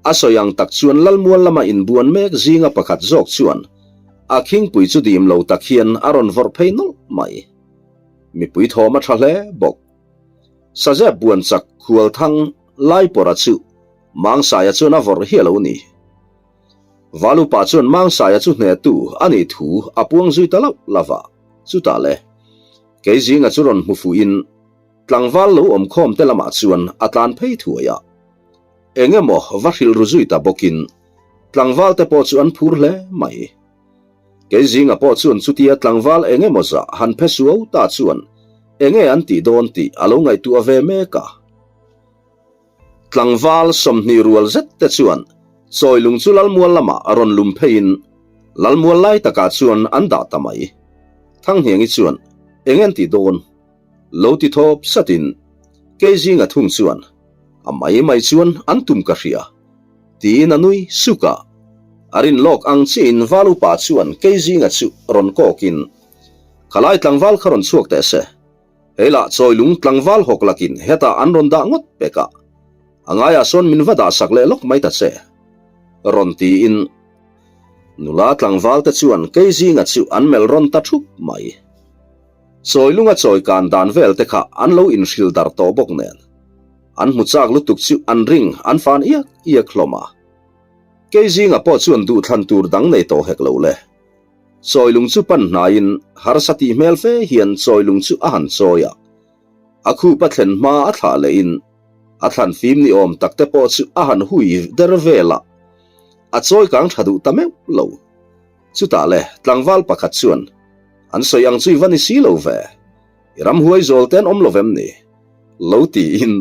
A sawi ang tak chuan Lalmual lama inbuan mek zinga pakhat zawk chuan a khingpui chu dim lo tak hian a rawn vawrh phei nawlh mai. Mipui thawm a tha hle bawk. Sazep buan chak khualthang Laipawrha chu Mangsaia chuan a vawrh hi a lo ni. Valupa chuan Mangsaia chu hnehtu a nih thu a puang zui ta lauh lauh a, chutah le kei zinga chu rawn hmu fuhin tlangval lo awm khawm te lamah chuan a tlan phei thuai a. Eng emaw va hrilh ru zui ta bawkin tlangval te pawh chu an phur hle mai. Kei zinga pawh chuan chutia tlangval eng emaw zah han phe suau ta chuan enge an tih dawn tih a lo ngaihtuah ve mek a. Tlangval 20 rual zet te chuan Chawilung chu Lalmual lamah a rawn lum pheiin Lalmual lai takah chuan an dah ta mai. Thanghniangi chuan eng en tih dawn lo ti thawp satin Keizinga thung chuan a mai mai chuan an tum ka hria tiin a nui suk a. A rin lawk ang chiahin Val upa chuan Keizinga chu rawn kawkin Khalai tlangval kha rawn chhuak teh se. Hei lah Chawilung tlangval hawk lakin hetah an rawn dah ngawt pek a, a ngaiah sawn min va dah sak leh lawk mai ta che, rawn tiin nula tlangval te chuan Keizinga chu an melh rawn ta thup mai. Chawilunga chawi kan dan vel te kha an lo inhril dar tawh bawk nen, an hmu chak lutuk chu an ring an fan iak iak hlawm a. Keizinga pawh chuan duhthlan tur dang nei tawh hek lo le. Chawilung chu pan hnaiin harsa tih hmel fe hian chawilung chu a han chawi a. A khup a thlen hma a thlah lehin a thlan fim ni awm tak te pawh chu a han hui der vel a. A chawi kang tha duh ta meuh lo. Chutah le tlangval pakhat chuan, An sawi ang chu i va ni si lo ve. I ramhuai zawl te an awm lo vem ni? Lo tiin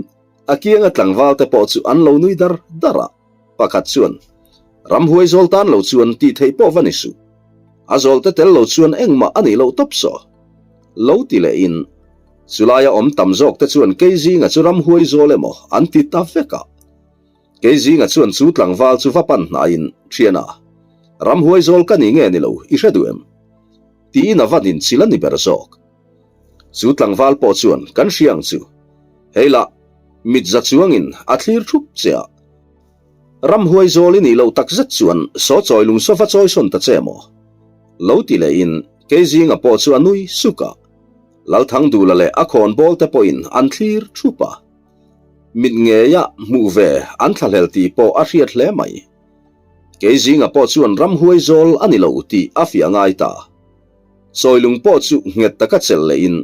a kianga tlangval te pawh chu an lo nui dar dar a. Pakhat chuan, Ramhuai zawl tan lo chuan tih theih pawh va ni suh. A zawlte tel lo chuan engmah a nih loh tawp saw. Lo ti lehin, chulaia awm tam zawk te chuan Keizinga chu ramhuai zawl emaw an ti ta vek a. Keizinga chuan chu tlangval chu va pan hnaiin, Thiana, ramhuai zawl ka ni nge ni lo i hre duh em? Tiin a va dinchilh a ni ber zawk. Chu tlangval pawh chuan kan hria ang chu. Hei lah, mit za chuangin a thlir thup che a. Ramhuai zawl i nih loh tak zet chuan saw chawi lung sofa chawi sawn ta che maw? Lo ti lehin Keizinga pawh chu a nui suk a. Lalthangdula leh a khawnbawl te pawhin an thlir thup a. Mit ngeia hmuh ve an thlahlel tih pawh a hriat hle mai. Keizinga pawh chuan ramhuai zawl a ni lo tih a fiah ngai ta. Chawilung pawh chu nghet taka chelh lehin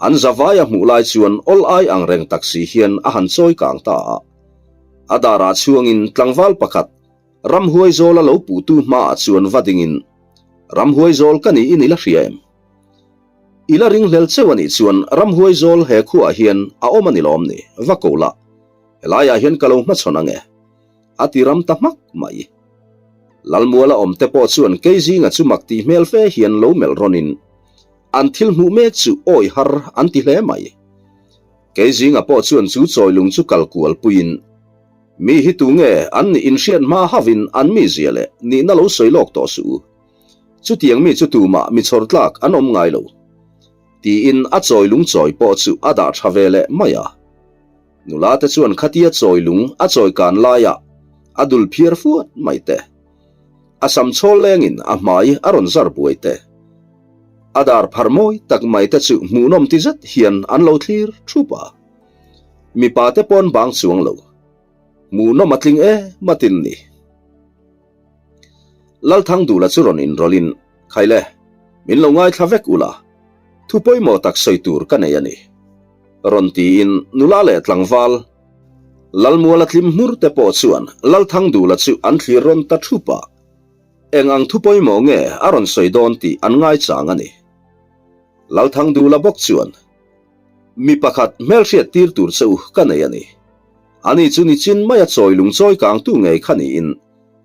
an zavaia hmuh lai chuan awl ai ang reng tak si hian a han chawi kang ta a. A darah chhuangin tlangval pakhat ramhuai zawla lo puhtu hmaah chuan va dingin, Ramhuai zawl ka niin i la hria em? I la ringhlel cheu a nih chuan ramhuai zawl he khuaah hian a awm a ni lawm ni? Va ko la, helaiah hian ka lo hmachhawn ang e. A ti ram ta hmak mai. Lalmuala awm te pawh chuan Keizinga chu mak tih hmel fe hian lo melh rawnin an thil hmuh mek chu awi har an ti hle mai. Keizinga pawh chuan chu chawilung chu kal kual puiin mi hi tu nge an nih inhriat hma hauhin an mizia leh nihna lo sawi lawk tawh suh u. Chutiang mi chu tumah mi chhawr tlak an awm ngai lo. Tiin a chawilung chawi pawh chu a dah tha ve leh mai a. Nula te chuan khatia chawi lung a chawi kan laiah a dul phiar fuat mai te. A sam chhawl lengin a hmai a rawn zar buai te. A dar phar mawi tak mai te chu hmuhnawm ti zet hian an lo thlir thup a. Mipa te pawn bang chuang lo. Hmuhnawm a tling em a tin ni. Lalthangdula chu rawn inrawlhin, Khaile, min lo ngaithla vek ula, thu pawimawh tak sawi tur ka nei a ni. Rawn tiin nula leh tlangval Lalmuala tlim hmur te pawh chuan Lalthangdula chu an thlir rawn ta thup a, eng ang thu pawimawh nge a rawn sawi dawn tih an ngaichang a ni. Lalthangdula bawk chuan, Mi pakhat hmelhriat tir tur che u ka nei a ni. Ani chu nichin maia chawi lung chawi kangtu ngei kha niin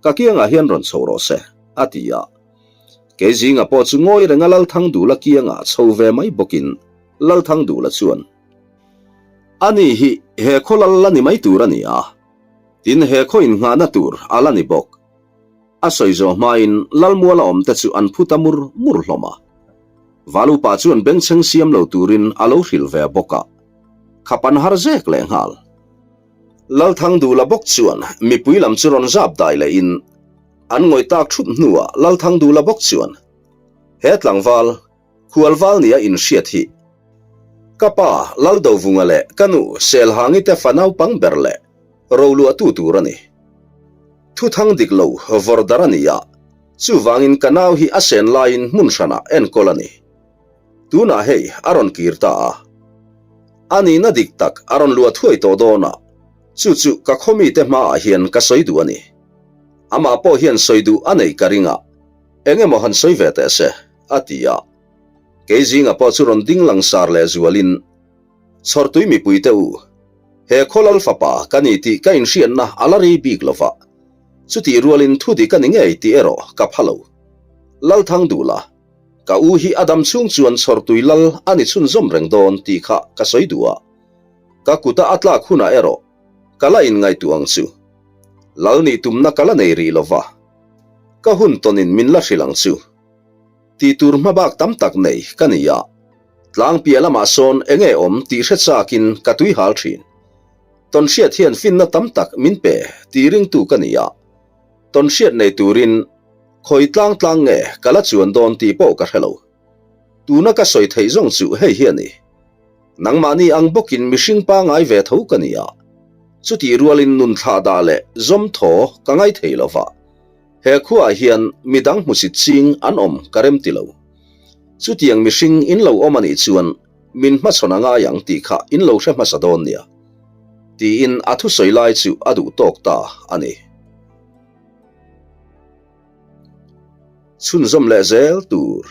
ka kiangah hian rawn chho rawh se, a ti a. Kei zinga pawh chu ngawi renga Lalthangdula kiangah chho ve mai bawkin Lalthangdula chuan, Ani hi he khaw lal la ni mai tur a ni a, tin he khaw innghahna tur a la ni bawk. A sawi zawh hmain Lalmuala awmte chu an phu ta mur mur hlawm a. Valupa chuan bengchheng siam lo turin a lo hrilh ve bawk a, khap an har zek leh nghal. Lalthangdula bawk chuan mipui lam chu rawn zap dai lehin an ngawih tak thup hnuah Lalthangdula bawk chuan, He tlangval, khualval nia inhriat hi ka pa Laldovunga leh ka nu Selhangi te fa naupang ber leh roluahtu tur a ni. Thuthang dik lo vawr dar a ni a, Chuvangin ka nau hi a sen laiin hmun hranah enkawl a ni. Tunah hei a rawn kir ta a. A nihna dik tak a rawn luah thuai tawh dawn a, chu chu ka khaw mite hmaah hian ka sawi duh a ni. Amah pawh hian sawi duh a neih ka ring a, eng emaw han sawi ve teh se, a ti a. Kei zinga pawh chu rawn ding langsar leh zualin, Chhawrtui mipuite u, he khawlal fapa ka ni tih ka inhriatna a la rei bik lo va, Chutih rualin thu dik a ni ngei tih erawh ka pha lo. Lalthang duh la, ka u hi a dam chhung chuan chhawrtui lal a ni chhunzawm reng dawn tih kha ka sawi duh a. Ka kuta a tlak hunah erawh ka la inngaihtuah ang chu. Lal nih tumna ka la nei rih lo va, ka hun tawnin min la hrilh ang chu. Tih tur hmabak tam tak nei ka ni a, tlang piah lamah sawn eng nge awm tih hre chakin ka tui hal thin. Tawnhriat hian finna tam tak min pe tih ringtu ka ni a, tawnhriat nei turin khawi tlang tlang nge ka la chuan dawn tih pawh ka hre lo. Tuna ka sawi theih zawng chu hei hi a ni. Nangmahni ang bawkin mihring pangai ve tho ka ni a, chutih rualin nun thlah dah leh zawm thaw ka ngai thei lo va, he khuaah hian midang hmusit ching an awm ka rem ti lo. Chutiang mihring in lo awm a nih chuan min hmachhawn a ngai ang tih kha in lo hre hmasa dawn nia, tiin a thusawi lai chu a duh tawk ta a ni. Chhunzawm leh zel tur.